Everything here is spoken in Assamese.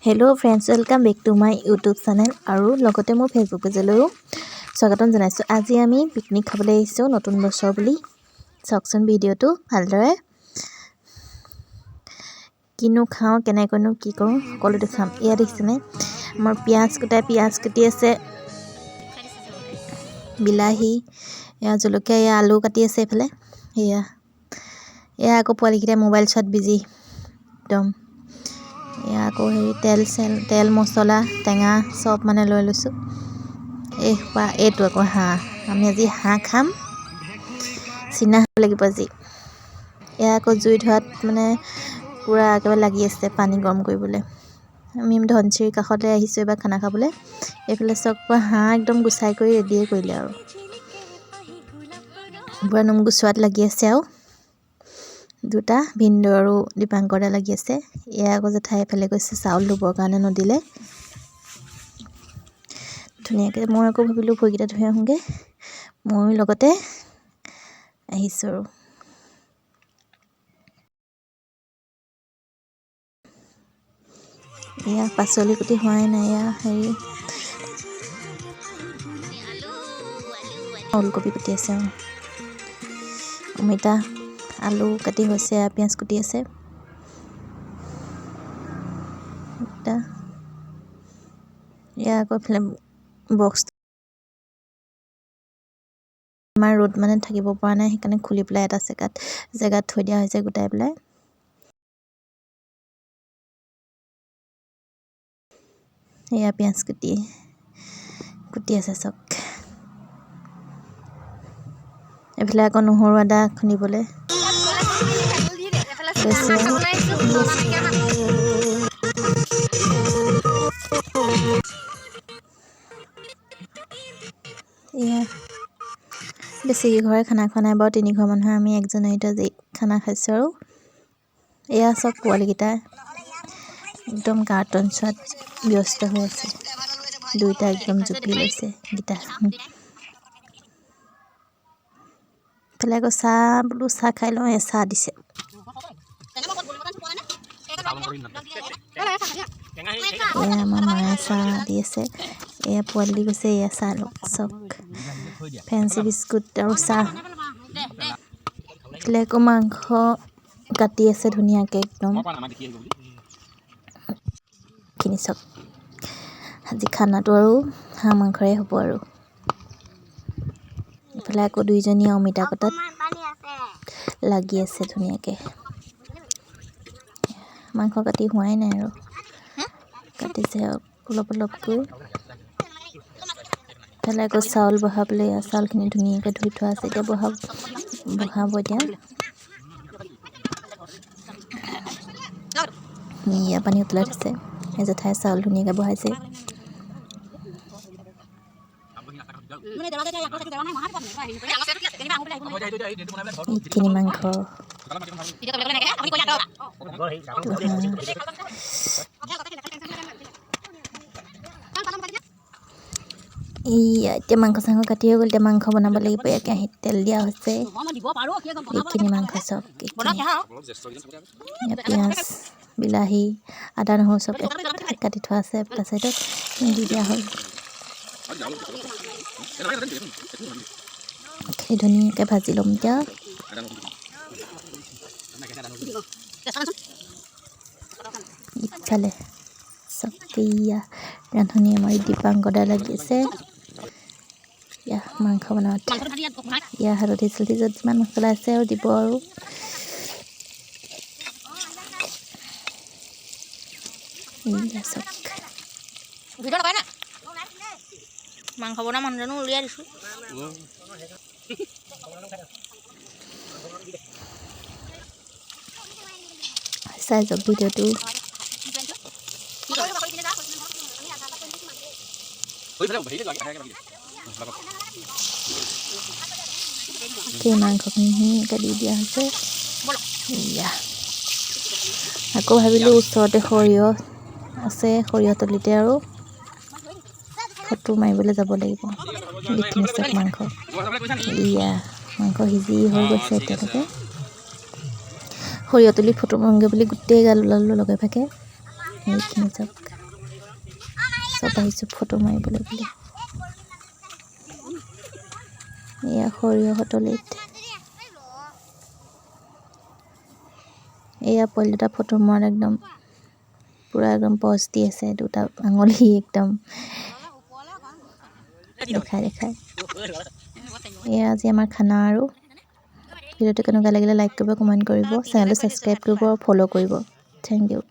Hello friends, welcome back to my YouTube channel আৰু লগতে মোৰ ফেচবুক পেজলৈও স্বাগতম জনাইছোঁ। আজি আমি পিকনিক খাবলৈ আহিছোঁ নতুন বছৰ বুলি। চাওকচোন ভিডিঅ'টো ভালদৰে। কিনো খাওঁ, কেনেকৈনো কি কৰোঁ, সকলো দেখাম। এয়া দেখিছেনে, আমাৰ পিঁয়াজ কুটাই পিঁয়াজ কুটি আছে, বিলাহী, এয়া জলকীয়া, এয়া আলু কাটি আছে এইফালে। এয়া এয়া আকৌ পোৱালিকেইটাই মোবাইল চোৱাত বিজি একদম। এয়া আকৌ হেৰি তেল চেল, তেল মছলা টেঙা চব মানে লৈ লৈছোঁ। এই সোপা, এইটো আকৌ হাঁহ। আমি আজি হাঁহ খাম, চীনা হাঁহ লাগিব আজি। এয়া আকৌ জুই ধৰাত মানে পূৰা একেবাৰে লাগি আছে পানী গৰম কৰিবলৈ। আমি ধনশিৰিৰ কাষতে আহিছোঁ এইবাৰ খানা খাবলৈ। এইফালে চব হাঁহ একদম গুচাই কৰি ৰেডিয়ে কৰিলে আৰু পূৰা নোম গুচোৱাত লাগি আছে। আৰু দুটা ভিনদেউ আৰু দীপাংকৰ দা লাগি আছে। এয়া আকৌ জেঠাই এফালে গৈছে চাউল ধুবৰ কাৰণে নদীলৈ ধুনীয়াকৈ। মই আকৌ ভাবিলোঁ ভৰিকেইটা ধুই আহোঁগৈ, ময়ো লগতে আহিছোঁ। আৰু এয়া পাচলি কুটি হোৱাই নাই। এয়া হেৰি ওলকবি কুটি আছে আৰু অমিতা আলু কাটি হৈছে, পিঁয়াজ কুটি আছে। এয়া আকৌ এইফালে বক্স। আমাৰ ৰ'দ মানে থাকিব পৰা নাই, সেইকাৰণে খুলি পেলাই এটা জেগাত থৈ দিয়া হৈছে গোটাই পেলাই। এয়া পিঁয়াজ কুটি কুটি আছে চক। এইফালে আকৌ নহৰু আদা খুন্দিবলৈ লৈছে। এয়া বেছি ঘৰে খানা খোৱা নাই বাৰু, তিনিঘৰ মানুহে আমি 1 জানুৱাৰীত আজি খানা খাইছোঁ। আৰু এয়া চব পোৱালিকেইটা একদম কাৰ্টুন চোৱাত ব্যস্ত হৈ আছে। দুইটা একদম জুপি লৈছে গীতা। ইফালে আকৌ চাহ বোলো চাহ খাই লওঁ, এ চাহ দিছে। এয়া আমাৰ মায়ে চাহ দি আছে। এয়া পোৱালি গৈছে, এয়া চাহ লওক চক, ফেঞ্চি বিস্কুট আৰু চাহ। ইফালে আকৌ মাংস কাটি আছে ধুনীয়াকৈ একদম। খিনি চাওক, আজি খানাটো আৰু হাঁহ মাংসৰে হ'ব। আৰু ইফালে আকৌ দুইজনীয়ে অমিতা কটাত লাগি আছে ধুনীয়াকৈ। মাংস কাটি হোৱাই নাই আৰু কাটিছে অলপ অলপকৈ। ইফালে আকৌ চাউল বহাবলৈ, চাউলখিনি ধুনীয়াকৈ ধুই থোৱা আছে, এতিয়া বহাব এতিয়া। এয়া পানী উতলাই থৈছে, জেঠাই চাউল ধুনীয়াকৈ বহাইছে। এইখিনি মাংস এইয়া এতিয়া মাংস চাংস কাটি হৈ গ'ল, এতিয়া মাংস বনাব লাগিব। এয়া কেৰাহীত তেল দিয়া হৈছে। এইখিনি মাংস চব, পিঁয়াজ বিলাহী আদা নহৰু চব কাটি থোৱা আছে, এটা চাইডত দি দিয়া হ'ল। ধুনীয়াকৈ ভাজি ল'ম এতিয়া। ইফালে চব এইয়া ৰান্ধনি আমাৰ দীপাংকৰ দা লাগি আছে। ইয়া মাংস বনাওঁতে ইয়া হালধি চালধি য'ত যিমান মছলা আছে আৰু দিব। আৰু এইয়া চব মাংস বনোৱা মানুহজনো উলিয়াই দিছোঁ। চাই যাওক ভিডিঅ'টো। সেই মাংসখিনি ধুনীয়াকৈ দি দিয়া হৈছে। এয়া আকৌ ভাবিলোঁ ওচৰতে সৰিয়হ আছে, সৰিয়হ তলিতে আৰু ফটো মাৰিবলৈ যাব লাগিব। এইখিনি চব মাংস, এয়া মাংস সিজি হৈ গৈছে এতিয়ালৈকে। সৰিয়হ তুলি ফটো মাৰোঁগৈ বুলি গোটেই গাল ওলালোঁ লগে ভাগে। এইখিনি চাওক। চব আহিছোঁ ফটো মাৰিবলৈ বুলি। এয়া সৰিয়হতলিত এয়া পোৱালি দুটা ফটো মৰাত একদম পূৰা একদম পজ দি আছে, দুটা আঙুলি একদম দেখাই দেখাই। এয়া আজি আমাৰ খানা। আৰু ভিডিঅ'টো কেনেকুৱা লাগিলে লাইক কৰিব, কমেণ্ট কৰিব, চেনেলটো ছাবস্ক্ৰাইব কৰিব আৰু ফ'ল' কৰিব। Thank U.